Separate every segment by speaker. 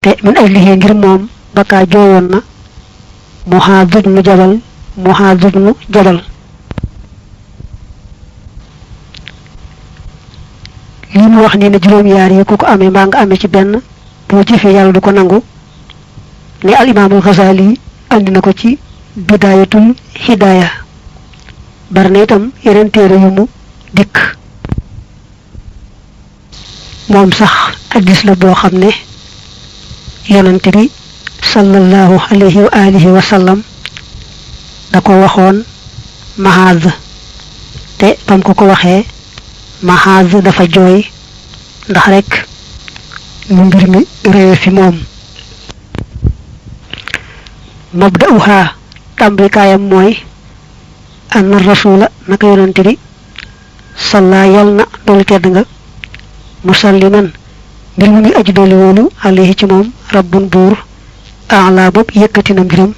Speaker 1: te min ajlihi ngir moom baka jooyoon na Muhaaz ibnu Jabal li mu wax ni ne juróom-yaar yi ku ko amee mbaa nga amee ci benn boo jëfee yàlla du ko nangu ni al imaamul Ghazali andi na ko ci bidaayatul hidaaya bari na itam yeneen téere yu mu dikk moom sax hadiis la boo xam ne yonent bi sallallahu alayhi wa alihi wa sallam da ko waxoon Muhaaz te bam ko waxee Muhaaz dafa jooy ndax rek mu mbir mi réew fi moom mabda'uha tàmbalikaayam mooy anna rasula naka yonante bi salla yal na doolu tedd nga musalliman mbir mu ngi aji dooli woolu alayhi ci moom rabbun buur ala bopp yëkkati na mbiram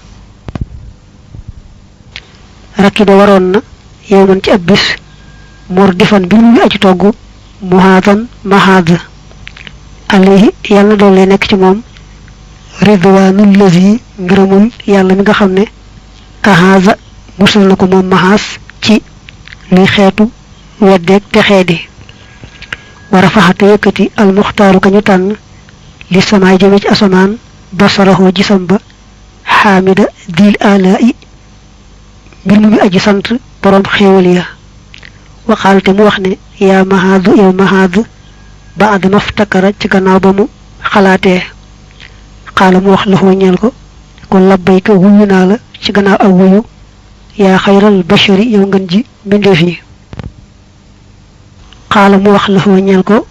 Speaker 1: rakiba waroon na yow man ci ab bis mor difan bi mu ngi aji togg Muhaazan Muhaaz alayhi yàlla doole nekk ci moom ridwaanul lazi ngërëmul yàlla mi nga xam ne ahaaza musal na ko moom Muhaaz ci luy xeetu weddeeg te xeedi war a faxate yëkkati almuxtaaru ka ñu tànn li samaay jëme ci asamaan basarahu gisam ba xaamida diil alaa'i mbir mu ngi aji sant boroom xéewal ya waxaal te mu wax ne yaa Muhaaz yow Muhaaz ba adama ftakara ci gannaaw ba mu xalaatee xaala mu wax la foo ñeel ko kon labbayka wuyu naa la ci gannaaw ak wuyu yaa xayral bashari yow ngën ji mbindeef yi xaala mu wax la foo ñeel ko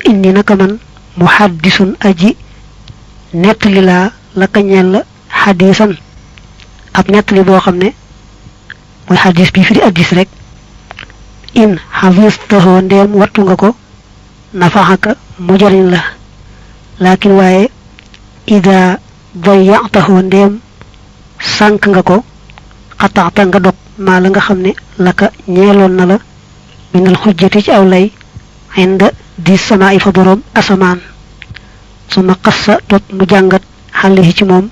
Speaker 1: indi naka man muhaddisun aji nettali laa la ka ñeel la xadiisan ab nettali boo xam ne mooy xadiis bi fi di addis rek in xafistahu ndeem wattu nga ko nafaxaka mu jariñ la laakin waaye ida dayatahu ndeem sànk nga ko xataxta nga dog maa la nga xam ne laka ñeeloon na la minal xujjati ci aw lay inda di sama fa boroom asamaan su ma xassa tot mu jàngat xale ci moom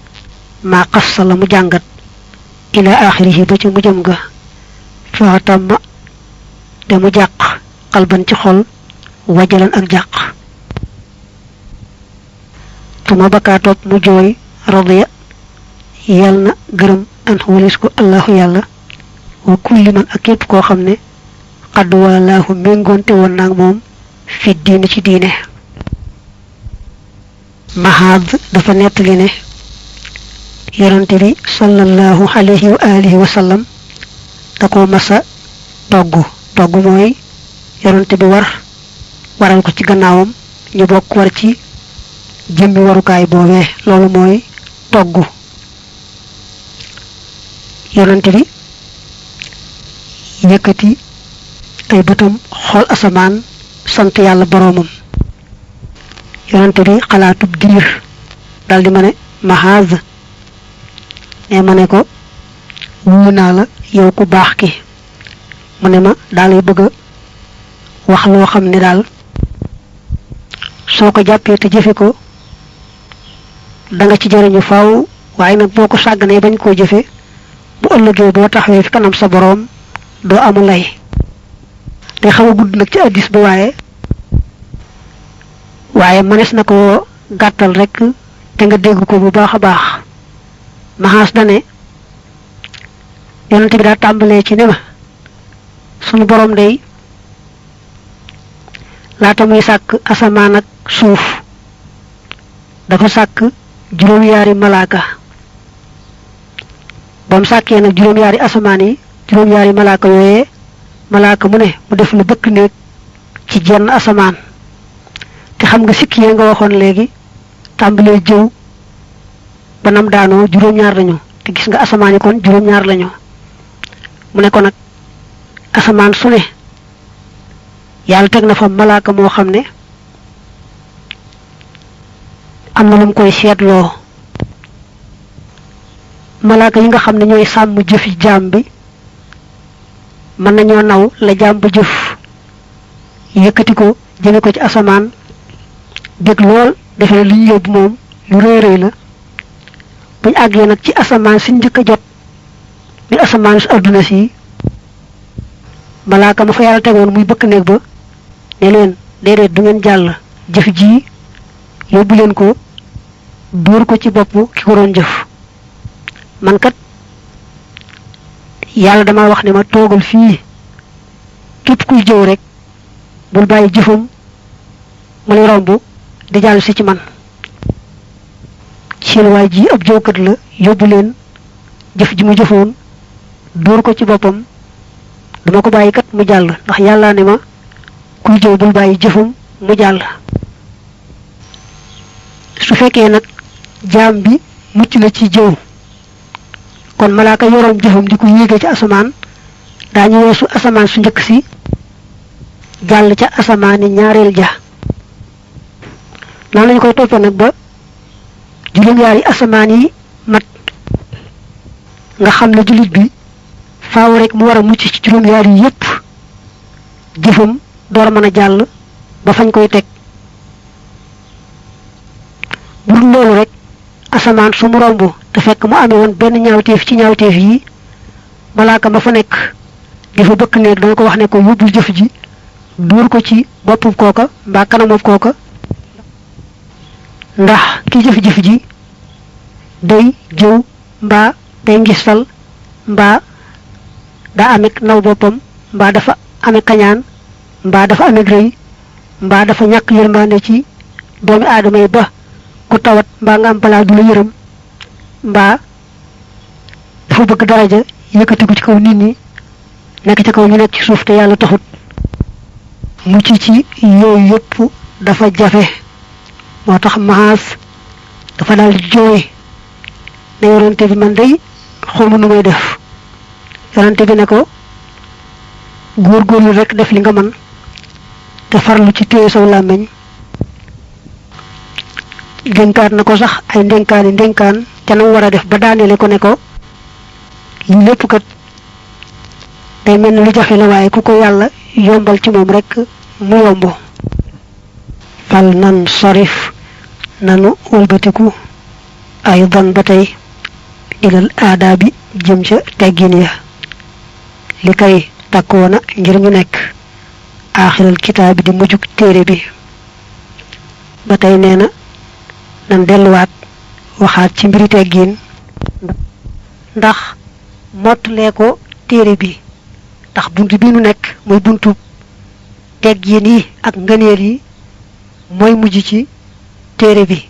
Speaker 1: maa xassa la mu jàngat ila axirihi ba ci mu jëm ga faatamma te mu jàq xalban ci xol wajalan ak jàq tuma bakkaa topp mu jooy radiya yal na gërëm an walis ko allahu yàlla wa kulli man ak képp koo xam ne xadd walaahu méngoonte woon naag moom fi diine ci diine Muhaaz dafa nettali ne yonante bi sallallahu alayhi wa alihi wa sallam da ko masa togg mooy yonante bi waral ko ci gannaawam ñu bokk war ci jëmmi warukaay boobee loolu mooy togg yonante bi yëkkati ay bëtam xool asamaan sant yàlla boroomam yonante bi xalaatub diir daldi ma ne Muhaaz ne ma ne ko wuyu naa la yow ku baax ki mu ne ma daal bëgg a wax loo xam ne daal soo ko jàppee te jëfe ko da nga ci jëriñu faaw waaye nag boo ko sàgganee bañ koo jëfe bu ëllëgee boo taxawee fi kanam sa boroom doo amu lay te xaw a gudd nag ci addis ba waaye mënees na ko gàttal rek te nga dégg ko bu baax a baax Muhaaz dane yonent bi daa tàmbalee ci ne ma sunu boroom day laata muy sàkk asamaan ak suuf dafa sàkk juróom-yaari malaaka bam sàkkee nag juróom-yaari asamaan yi juróom-yaari malaaka yooyee malaaka mu ne mu def lu bëkk néeg ci jenn asamaan te xam nga sikki yee nga waxoon léegi tàmbalee jëw ba nam daanoo juróom-ñaar lañu te gis nga asamaan yi kon juróom-ñaar lañu mu ne ko nag asamaan su ne yàlla teg na fa malaaka moo xam ne am na lu mu koy seetloo malaaka yi nga xam ne ñooy sàmm jëfi jaam bi mën nañoo naw la jaam ba jëf yëkkati ko jëme ko ci asamaan dégg lool defe ne li ñu yóbbu moom lu reey la buñ àggee nag ci asamaan si njëkk a jot mi asamaan su adduna si malaaka ma fa yàlla tegoon muy bëkk néeg ba ne leen déedéet du ngeen jàll jëf ji yóbbu leen ko dóor ko ci bopp ki ko doon jëf man kat yàlla dama wax ne ma toogal fii képp kuy jëw rek bul bàyyi jëfam mu lay romb di jàll si ci man seen waay ji ab jëwkat la yóbbu leen jëf ji mu jëfoon dóor ko ci boppam dama ko bàyyi kat mu jàll ndax yàlla ne ma kuy jëw bul bàyyi jëfam mu jàll su fekkee nag jaam bi mucc na ci jëw kon malaaka yoroom jëfam di ko yéege ci asamaan daañu weesu asamaan su njëkk si jàll ca asamaani ñaareel ja noonu lañu koy toppee nag ba juróom-ñaari asamaan yi mat nga xam ne jullit bi faaw rek mu war a mucc ci juróom-ñaari yi yépp jëfam door a mën a jàll ba fañ koy teg bu dul loolu rek asamaan su mu romb te fekk mu amee woon benn ñaawteef ci ñaawteef yi malaaka ma fa nekk di fa bëkk néeg dana ko wax ne ko yóbbul jëf ji dóor ko ci boppam kooka mbaa kanamam kooka ndax ki jëf-jëf ji day jëw mbaa day ngistal mbaa daa amek naw boppam mbaa dafa ame kañaan mbaa dafa ame rëy mbaa dafa ñàkk yërmande ci doomi aadama yi ba ku tawat mbaa nga am balaa du la yërëm mbaa dafa bëgg daraja yëkkatiku ci kaw nit ñi nekk ci kaw ñu nekk ci suuf te yàlla taxut mucc ci yooyu yëpp dafa jafe moo tax maas dafa daal di jooy ne yonante bi man day xawma nu may def yonante bi ne ko góorgóorlu rek def li nga mën te farlu ci téye saw làmmeñ dénkaat na ko sax ay ndénkaan ca nam war a def ba daaneele ko ne ko lii lépp kat day mel ni lu jafe la waaye ku ko yàlla yombal ci moom rek mu yomb fal nan sarif nanu wëlbatiku aydan ba tey ilal aadaabi jëm ca teggin ya li kay takkoona ngir ñu nekk aaxiral kitaabi di mujjug téere bi ba tey nee na nan delluwaat waxaat ci mbiri teggin ndax mottalee ko téere bi ndax buntu bi nu nekk mooy buntu teggin yi ak ngëneel yi mooy mujj ci téere bi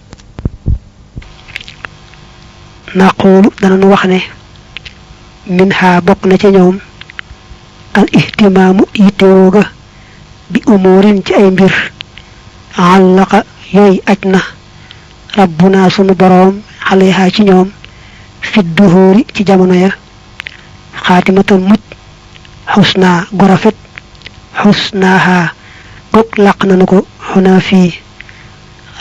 Speaker 1: naqulu danañu wax ne min ha bokk na ca ñoom al ihtimaamu yittewooga bi umurin ci ay mbir àllaqa yooyu aj na rabbuna sunu boroom alayha ci ñoom fi duhuri ci jamono ya xaatimatal mujj xusna gu rafet xusnaaha gog làq nanu ko xunaa fii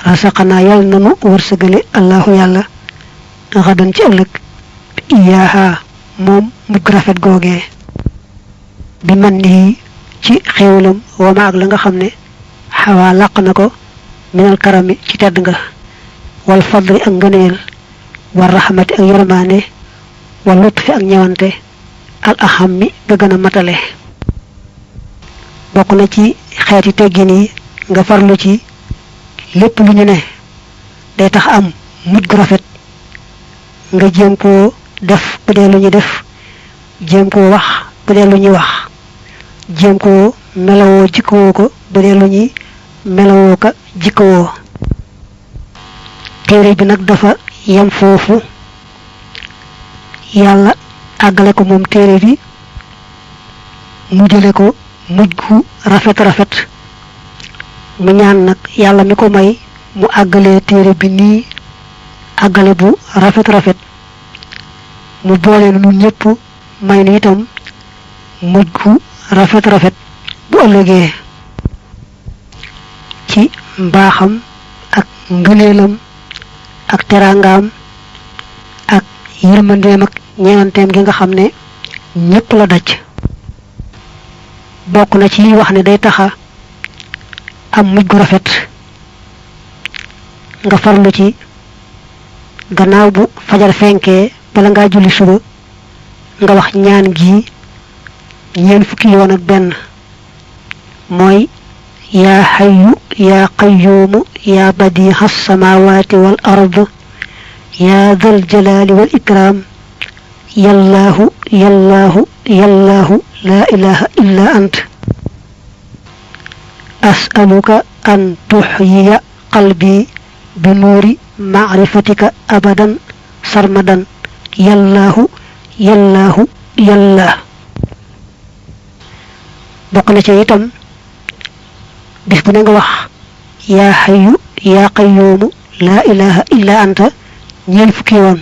Speaker 1: rasaqanaa yal nanu wërsëgale allahu yàlla xadan ci ëllëg iyaaha moom mujj rafet googee bi man nii ci xéewalam wama ak la nga xam ne xawaa làq na ko minal karami ci tedd nga wal fadli ak ngëneel war raxmati ak yërmaane wal lutfi ak ñewante al ahammi ba gën a matale bokk na ci xeeti teggin yi nga farlu ci lépp lu ñu ne day tax am mujj gu rafet nga jéem koo def bu dee lu ñu def jéem koo wax bu dee lu ñuy wax jéem koo melawoo jikkowoo ko bu dee lu ñuy melawoo ka jikkowoo téere bi nag dafa yem foofu yàlla àggale ko moom téere bi mu jële ko mujj gu rafet mu ñaan nag yàlla mi ko may mu àggalee téere bi nii àggale bu rafet mu boole nu ñëpp may nu itam mujj gu rafet bu ëllëgee ci mbaaxam ak ngëneelam ak teraangaam ak yërmandeem ak ñeewanteem gi nga xam ne ñëpp la daj bokk na ci wax ne day taxa am mujj gu rafet nga farlu ci gannaaw bu fajar fenké bala nga julli suba nga wax ñaan gi ñeen fukki yoon ak ben moy ya hayyu ya qayyum ya badiha as-samawati wal ard ya dhal jalali wal ikram yallahu yallahu yallahu la ilaha illa ant as'aluka an tuhyiya qalbi bi nuri ma'rifatika abadan sarmadan yallahu yallahu yallah bokk na ci itam bis bu ne nga wax ya hayyu ya qayyum la ilaha illa anta ñeen fukki yoon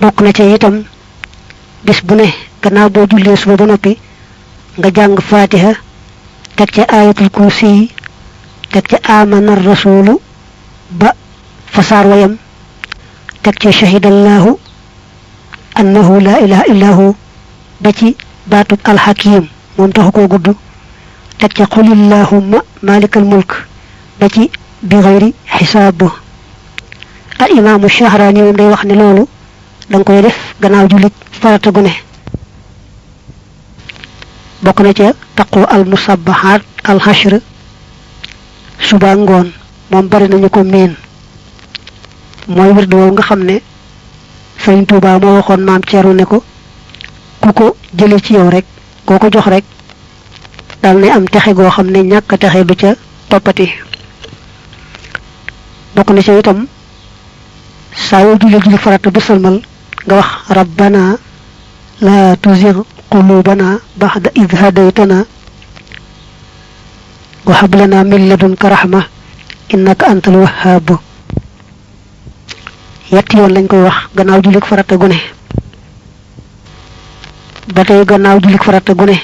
Speaker 1: bokk na ci itam bis bu ne gannaaw boo jullee suba ba noppi nga jàng fatiha teg ca ayatul kursi teg ca amana rasulu ba fasar wayam teg ca shahidallahu annahu la ilaha illa hu ba ci batub alhakim mom taxu ko gudd teg ca qulillahumma malikal mulk ba ci bi ghayri hisab al imam shahrani mom day wax ne lolu dang koy def gannaaw julit farata gune bokk na ca taqu al musabbahat al hashr suba ngon mom bari nañu ko min moy wirdu wo nga xamne Serigne Touba mo waxon maam Thierno ne ko kuko jëlé ci yow rek koko jox rek dal ne am taxé go xamne ñak taxé du ca topati bokk na ci itam sa yo julli farata bu salmal nga wax rabbana la tuzigh qulubana ba'da idh hadaytana wa hab lana min ladunka rahma innaka antal wahhab yetti yoon lañ koy wax gannaaw julli farata gune batay gannaaw julli farata gune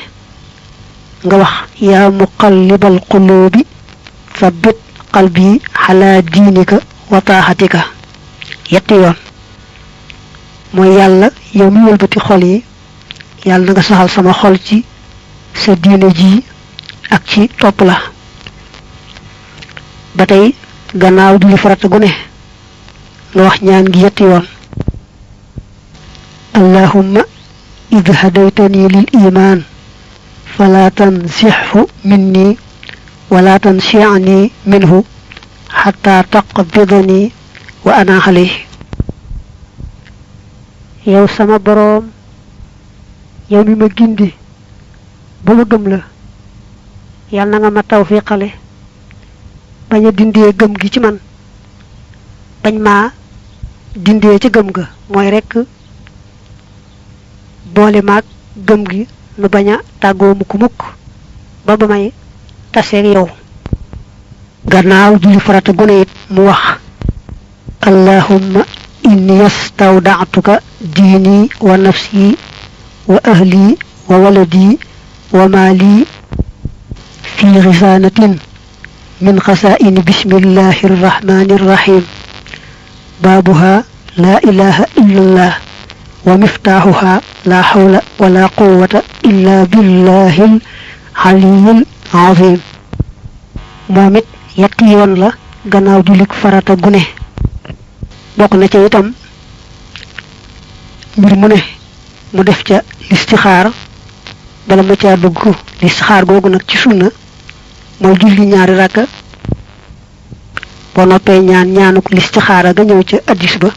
Speaker 1: nga wax ya muqallibal qulubi thabbit qalbi ala dinika wa ta'atika yetti yoon moy yalla yow mi wëlbati xol yi yalla nga saxal sama xol ci sa diine ji ak ci top la batay gannaaw julli farata gune nga wax ñaan gi yetti yoon allahumma idh hadaytani lil iman fala tanzihhu minni wala tansi'ni minhu hatta taqbidani wa ana alayhi yow sama borom yow mi ma gindi ba ma gëm la yalla nga ma tawfiqale baña dindé gëm gi ci man bañ ma dindé ci gëm ga moy rek boole maak gëm gi nu baña taggo mukk mukk ba ba may tassé yow gannaaw julli farata gune it mu wax allahumma inni astawda'tuka dini wa nafsi wa ahli wa waladi wa mali fi ghizanatin min khasa'in bismillahir rahmanir rahim babuha la ilaha illallah wa miftahuha la hawla wa la quwwata illa billahil aliyyil azim momit yetti yoon la gannaaw julik farata gune bokk na ci itam mbir mu ne mu def ca istikhar bala ma ca dugg istikhar gogu nak ci sunna moy julli ñaari rakka bo noppé ñaan ñaanuk istikhara ga ñew ci hadith ba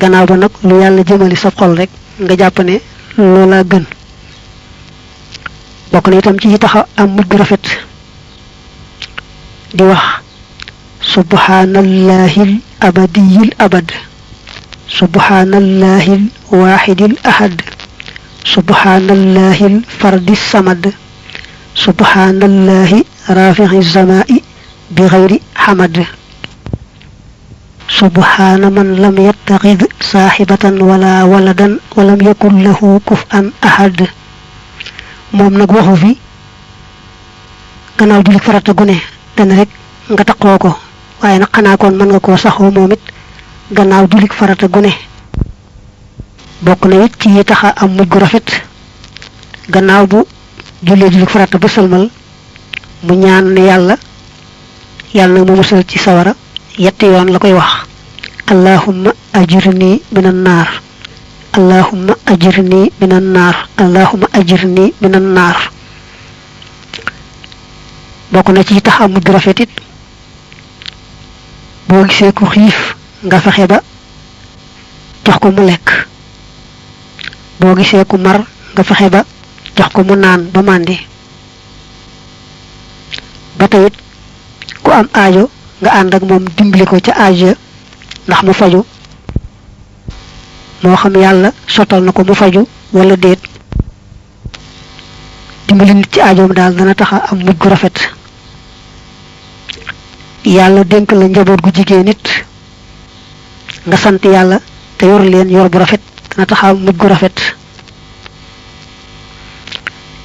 Speaker 1: gannaaw ba nak lu yalla jëmali sa xol rek nga japp ne lola gën bokk na itam ci taxa am mujj rafet di wax subhanallahil abadiyil abad subhanallahil wahidil ahad subhanallahil fardis samad subhanallahi rafi'iz samai بغير حمد سبحان من لم يتخذ صاحبة ولا ولدا ولم يكن له كفءا أحد موم نك waxu fi gannaaw julli farata gune tan rek nga taxoo ko waaye nag xanaa kon mën nga koo saxoo moom it gannaaw julli farata gune bokk na it ci yi taxa am mujj gu rafet gannaaw bu julli farata ba sëlmal mu ñaan ne yàlla na mu musal ci sawara yetti yoon la koy wax allahumma ajirni minan nar allahumma ajirni minan nar allahumma ajirni minan nar bokk na ci tax am du rafetit boo gisee ku xiif nga fexe ba jox ko mu lekk boo gisee ku mar nga fexe ba jox ko mu naan ba màndi ba tayit ku am aajo nga ànd ak moom dimbali ko ca aajo ndax mu faju moo xam yàlla sottal na ko mu faju wala déet dimbali nit ci aajoom daal dana taxa am mujj gu rafet yàlla dénk la njaboot gu jigéen nit nga sant yàlla te yor leen yor bu rafet dana taxa am mujj gu rafet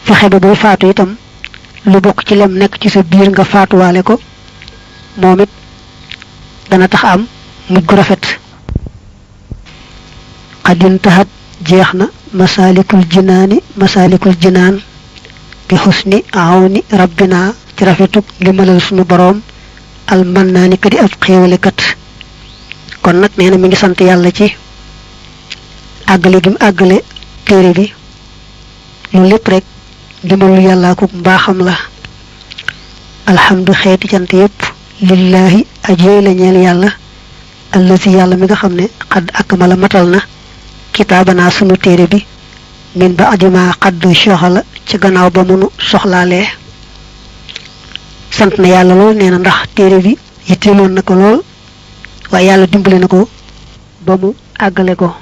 Speaker 1: fexe ba booy faatu itam lu bokk ci lem nekk ci sa biir nga faatuwaale ko moom it dana tax am mujj gu rafet xadin taxat jeex na masalikul jinaan bi xusni awni rabbina ci rafetuk limalal sunu boroom al mannaani ka di ab xéewalekat kon nag nee na mi ngi sant yàlla ci àggale gi mu àggale téere bi loolu lépp rek dimbalu yàllaa ko mbaaxam la alhamdu xeeti cant yépp lillahi ajey la ñeel yàlla allazi yàlla mi nga xam ne xadd akmala matal na kitaabana sunu téere bi min ba adima xadd soxala ci gannaaw ba munu soxlaalee sant na yàlla lool nee na ndax téere bi yitteeloon na ko lool waaye yàlla dimbale na ko ba mu àggale ko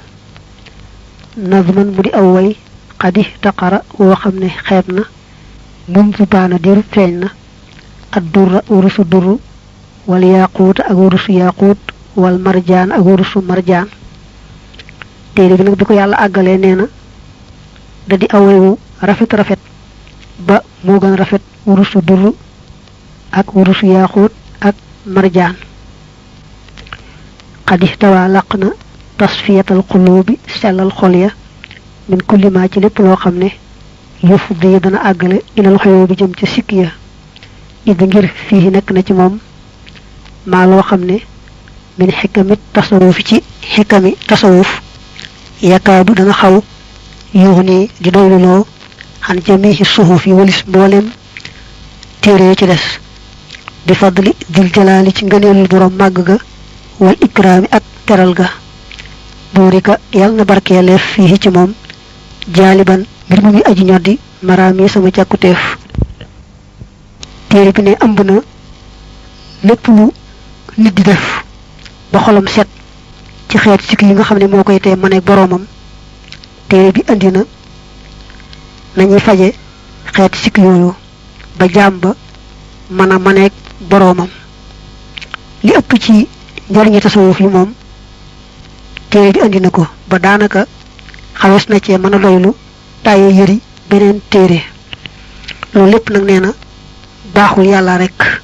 Speaker 1: nazman mu di aw way xadi taqara woo xam ne xeeb na mum fi baana diru feeñ na ad durra urusu durru wal yaquut ak urusu yaquut wal marjaan ak urusu marjaan téere bi nag bi ko yàlla àggalee nee na da di awewu rafet rafet ba moo gën rafet urusu durru ak urusu yaquut ak marjaan xadi tawaa laq na tasfiyatal qulubi sellal xol ya min kulli ma ci lépp loo xam ne yëf bi dana àggale ilal xuyoo bi jëm ca sikk ya id ngir fii nekk na ci moom maa loo xam ne min xikamit tasawuf ci xikami tasawuf yakaadu dana xaw yuux nii di doyluloo xan jamihi suhuf yi walis mboolem téere ci des bi fadli dil jalaali ci ngëneelul borom màgg ga wal ikraami ak teral ga buurika yàlla na barkeeleef fii ci moom jaaliban ngir mu ngi aji ñoddi maraami sama càkkuteef téere bi ne ëmb na lépp lu nit di def ba xolam set ci xeet sikk yi nga xam ne moo koy tee maneeg boroomam téere bi andi na nañuy faje xeeti sikk yooyu ba jaam ba mën a maneeg boroomam li ëpp ci njariñi tasawuf yi moom téere bi andi na ko ba daanaka xawees na cee mën a doylu tàyyee yëri beneen téere loolu lépp nag nee na baaxul yàlla rek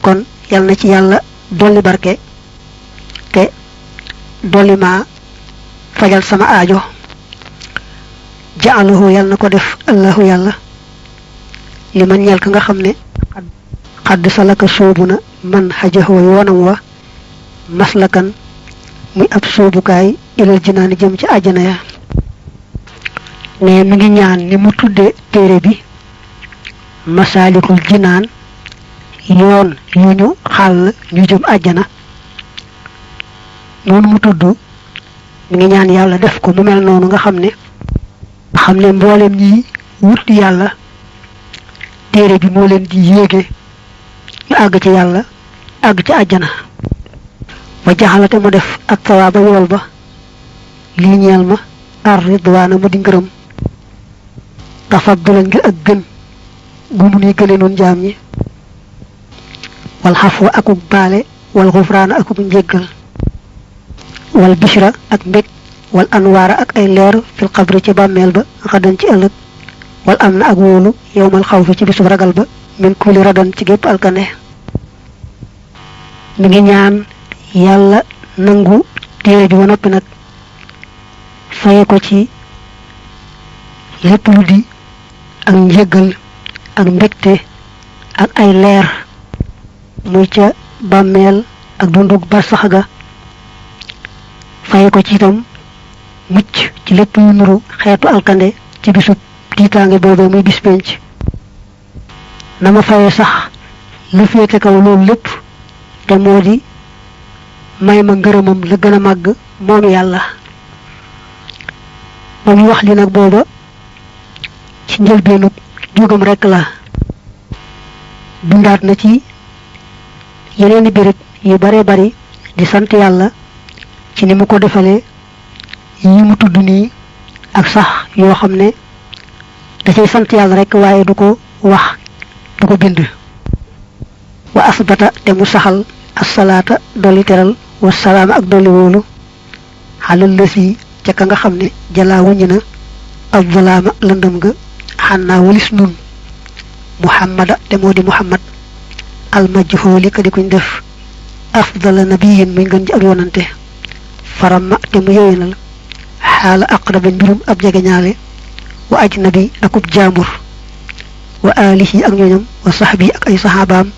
Speaker 1: kon yal na ci yàlla dolli barke te dolli ma fajal sama aajo ja'alahu yal na ko def allahu yàlla li man ñeel ka nga xam ne xadd salaka soobu na man xajahoo yoonam wa maslakan muy ab soobukaay ilal jinaani jëm ci àjjana ya ne mi ngi ñaan ni mu tudde téere bi masaalikul jinaan yoon yu ñu xàll ñu jëm àjjana noonu mu tudd mi ngi ñaan yàlla def ko mu mel noonu nga xam ne mboolem ñi wut yàlla téere bi moo leen di yéege ñu àgg ci yàlla àgg ci àjjana ba jaxalate mu def ak sawaaba yool ba lii ñeel ma ar ridwaana mu di ngërëm tafaddulan ngir ak gën gu mu nuy gële noon jaam ñi wal xafwa akuk baale wal xufraana akuk njéggal wal bishra ak mbég wal anwaara ak ay leer fil xabri ci bàmmeel ba xadan ci ëllëg wal am na ak wóolu yowmal xawfi ci bisub ragal ba min kuli radan ci gépp alkande mi ngi ñaan yàlla nangu téere bi ba noppi nag faye ko ci lépp lu di ak njéggal ak mbégte ak ay leer muy ca bàmmeel ak dundug ba sax ga fay ko ci itam mucc ci lépp yu nuru xeetu alkande ci bisu tiitaange boobu muy bis penc nama faye sax lu féete kaw loolu lépp te moo di may ma ngërëmam la gën a màgg moom yàlla ba muy wax li nag booba ci njëlbeenu jógam rekk la dundaat na ci yeneeni birit yu bare bari di sant yàlla ci ni mu ko defalee yi mu tudd nii ak sax yoo xam ne da cay sant yàlla rekk waaye du ko wax du ko bind wa asbata te mu saxal assalaata dolli teral wa salaama ak dolli wóolu xalal lësi ca ka nga xam ne jalaa wuññi na azzalaama lëndëm ga xannaa walis nun muhammada te moo di muhammad almajhooli ka di kuñ def afdala nabiyin muy ngën ji ak yonante faramma te mu yéwénal xaala aqraba mbirum ab jegeñaale wa ajnabi akub jaambur wa alihi ak ñoñam wa sahbi ak ay saxaabaam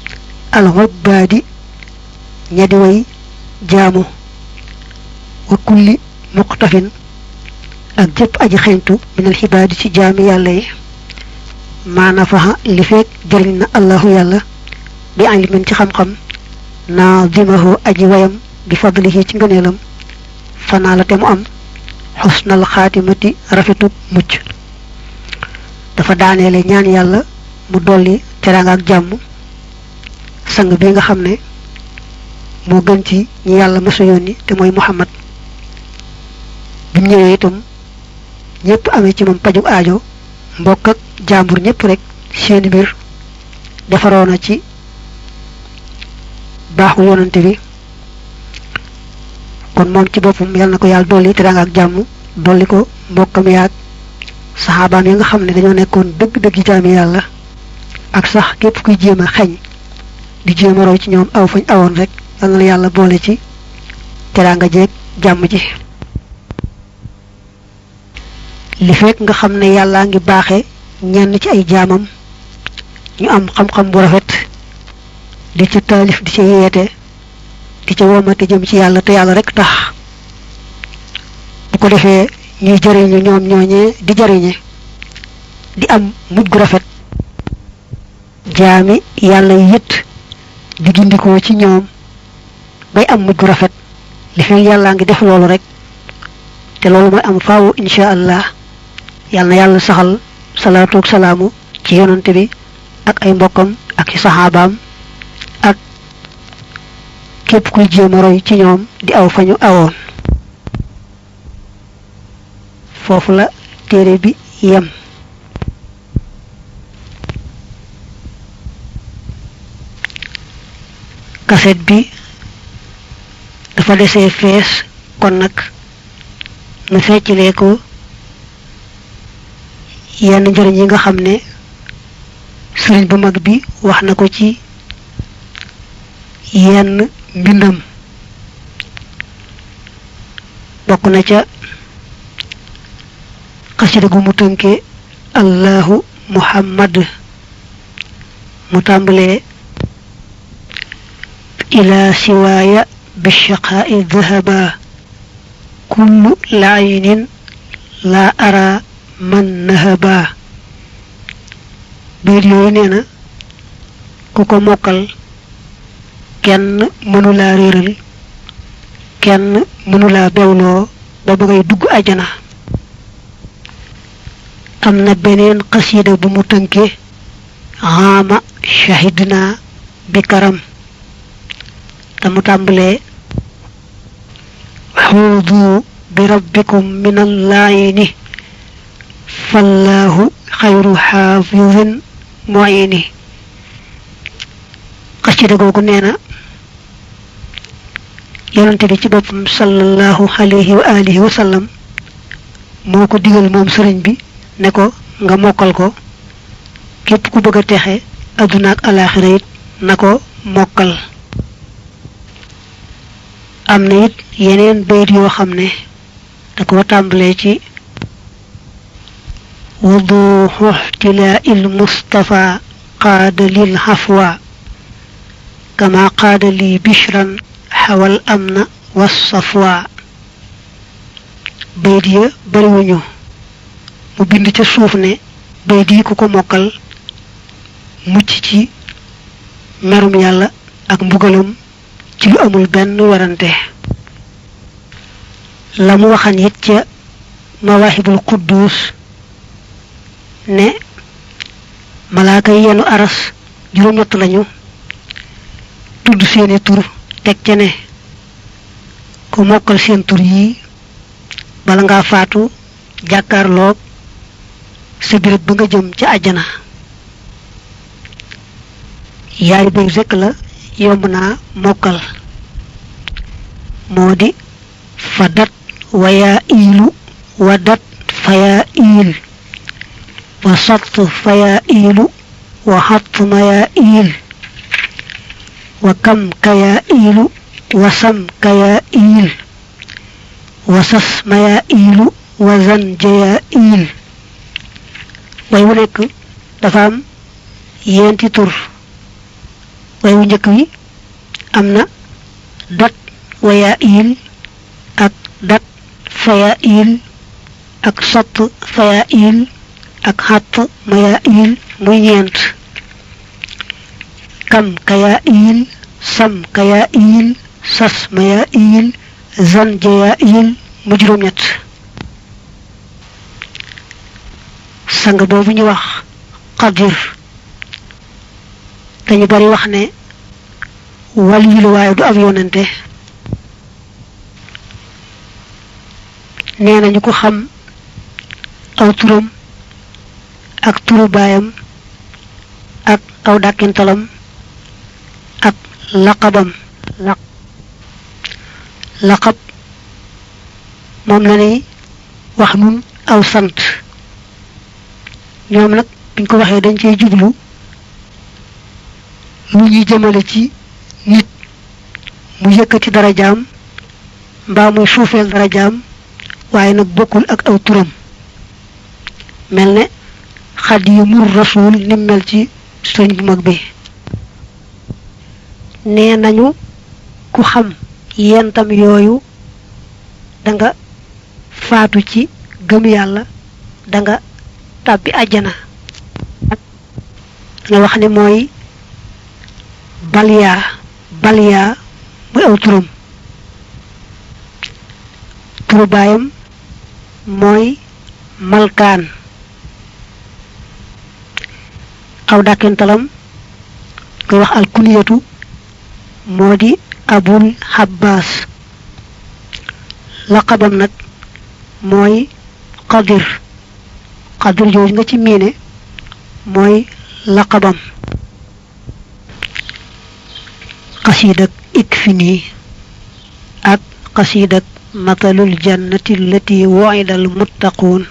Speaker 1: alxubbaadi ñadi way jaamu wa kulli muqtafin ak jëpp aji xeeñtu minal xibaadi ci jaami yàlla yi maana faxa li feek jëriñ na allahu yàlla bi alimin ci xam-xam naadimahu aji wayam bi fadlihi ci ngëneelam fanaa la te mu am xusnal xaatimati rafetu mucc dafa daaneele ñaan yàlla mu dolli teraanga ak jàmm sang bi nga xam ne moo gën ci ñi yàlla mësa yónni te mooy muhammad bi mu ñëwee itam ñëpp amee ci moom pajug aajo mbokk ak jàmbur ñëpp rek seeni mbir defaroona ci baaxu yonante bi kon moom ci boppam yàlla na ko yàlla dolli teraanga ak jàmm dolli ko mbokkam yaag saxaabaam yi nga xam ne dañoo nekkoon dëgg-dëgg jaami yàlla ak sax képp kuy jéem a xeñ di jéem a roy ci ñoom aw fañ awoon rek yal na la yàlla boole ci teraanga jeeg jàmm ji li fekk nga xam ne yàllaa ngi baaxe ñenn ci ay jaamam ñu am xam-xam bu rafet di ca taalif di ca yeete di ca womate jëm ci yàlla te yàlla rek tax bu ko defee ñuy jëriñu ñoom ñooñee di jëriñe di am mujj gu rafet jaami yàlla yit di gindikoo ci ñoom bay am mujj gu rafet li fekk yàllaa ngi def loolu rek te loolu mooy am faaw insha allah yàlla na yàlla saxal salaatu ak salaamu ci yonante bi ak ay mbokkam ak ci saxaabaam ak képp kuy jéem a roy ci ñoom di aw fañu awoon foofu la téere bi yem kaset bi dafa desee fees kon nag nu feccilee ko yenn njëriñ yi nga xam ne sëriñ bu mag bi wax na ko ci yenn mbindam bokk na ca xasida gu mu tënke allahu muhammad mu tàmbalee ila siwaaya bishaqaa'i dhahaba kullu laayinin la ara man nahaba biir yooyu nee na ku ko mokkal kenn mënulaa réeral kenn mënulaa bewloo ba ba ngay dugg ajana am na beneen xasida bu mu tënke xaama shahidna bi karam te mu tàmbalee xuudu bi rabbikum min allaayini fallahu xayru xaafizin mu'ini xasida googu nee na yonante bi ci boppam sallallahu alayhi wa alihi wa sallam moo ko digal moom sëriñ bi ne ko nga mokkal ko képp ku bëgg a texe adduna ak alaaxira it na ko mokkal am na it yeneen bayit yoo xam ne da ko tàmbalee ci wuduuxu ixtilaa'i l-Mustafa qaada lil xafwa kama qaada li bishran wal amna was safwa bayt ya bari wuñu mu bind ci suuf ne bayt yi ku ko mokkal mucc ci merum yàlla ak mbugalam ci lu amul benn warante la mu waxan it ca mawahibul quddus ne malaaka yi yenu aras juróom-ñett lañu tudd seeni tur teg ca ne ku mokkal seen tur yi bala nga faatu jàkkaarloog sa birëb ba nga jëm ca àjjana yaay bay rekk la yomb naa mokkal moo di fadat waya iilu wadat faya iil wa satt faya iilu wa xatt maya iil wa kam kaya iilu wa sam kaya iil wa sas maya iilu wa zan jaya iil way wu nekk dafa am yenti tur way wu njëkk wi am na dat waya iil ak dat faya iil ak satt faya iil ak xatt maya iil muy ñeent kam kaya iil sam kaya iil sas maya iil zan jaya iil mu juróom-ñett sang boobu ñu wax qadir dañu bari wax ne waliyu la waaye du ab yonante nee nañu ko xam aw turam ak turu baayam ak aw dàkkintalam ak laqabam laqab moom la ne wax nun aw sant ñoom nag buñ ko waxee dañ cey jublu lu ñuy jëmale ci nit mu yëkkati darajaam mbaa muy suufeel darajaam waaye nag bokkul ak aw turam mel ne xadimur rasul ni mel ci sëñ bu mag bi nee nañu ku xam yentam yooyu danga faatu ci gëm yàlla danga tàbbi àjjana nga wax ne mooy balyaa muy aw turam turu baayam mooy malkaan aw dàkkintalam koy wax alkuniyatu moo di abul habbaas laqabam nag mooy qadir jooju nga ci miine mooy laqabam qasidak ikfini ak qasidak matalul jannati allati wa'ida al muttaqun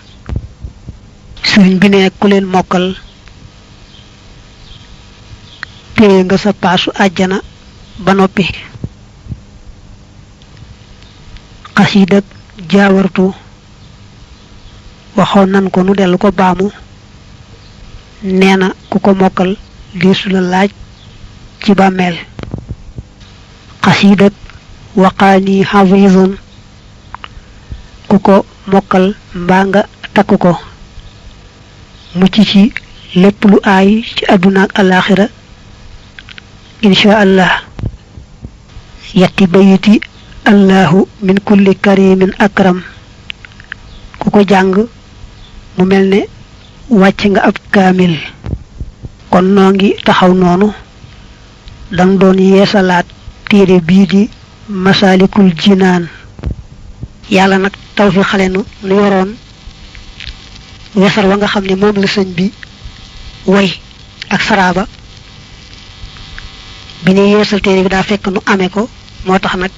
Speaker 1: sëriñ bi ne ku leen mokkal téye nga sa paasu àjjana ba noppi qasidak jaawartu waxoon nan ko nu dellu ko baamu nee na ku ko mokkal deesu la laaj ci bàmmeel qasidak waqaani hafizun ku ko mokkal mbaa nga takk ko mucc ci lépp lu aay ci àdduna ak alaaxira insha allah yetti bayiti allahu min kulli karimin akram ku ko jàng mu mel ne wàcc nga ab kaamil kon noo ngi taxaw noonu dang doon yeesalaat téere bii di masalikul jinaan yàlla nag taw fi xale nu yoroon wesar wa nga xam ne moom la sëñ bi way ak saraaba bi ñu yeesal téere bi daa fekk nu amee ko moo tax nag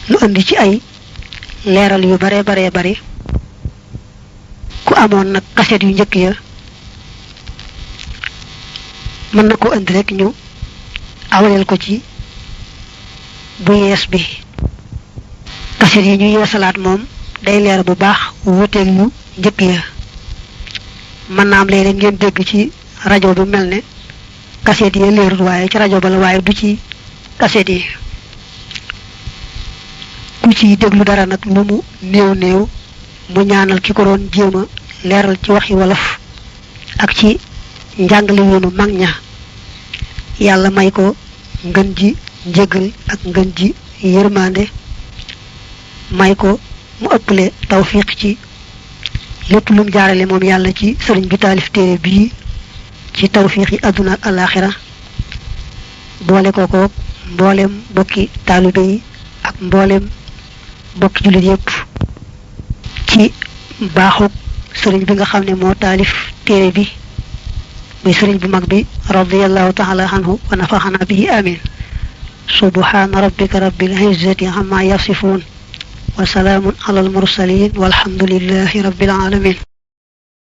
Speaker 1: nu andi ci ay leeral yu bare bari ku amoon nag kaset yu njëkk ya mën na ko andi rek ñu awaleel ko ci bu yees bi kaset yi ñu yeesalaat moom day leer bu baax wuteeg yu njëkk ya mën naa am léeg-léeg ngeen dégg ci rajo bi mel ne kaset yi leerul waaye ci rajo ba la waaye du ci kaset yi ku ci déglu dara nag lu mu néew néew mu ñaanal ki ko doon jéema leeral ci waxi wolof ak ci njàngale yoonu mag ña yàlla may ko ngën ji njëgal ak ngën ji yërmande may ko mu ëppale tawfiq ci lépp lu mu jaarale moom yàlla ci sëriñ bi taalif téere bii ci tawfiq yi àdduna ak alaxira boole ko mboolem bokki taalibe yi ak mboolem bokki jullit yépp ci baaxuk sëriñ bi nga xam ne moo taalif téere bi muy sëriñ bu mag bi radiyallahu taala anhu wa nafaxana bihi amin subhana rabbika rabbil izzati amma yasifun wa salaamun ala al mursalin walhamdulillahi rabbil alamin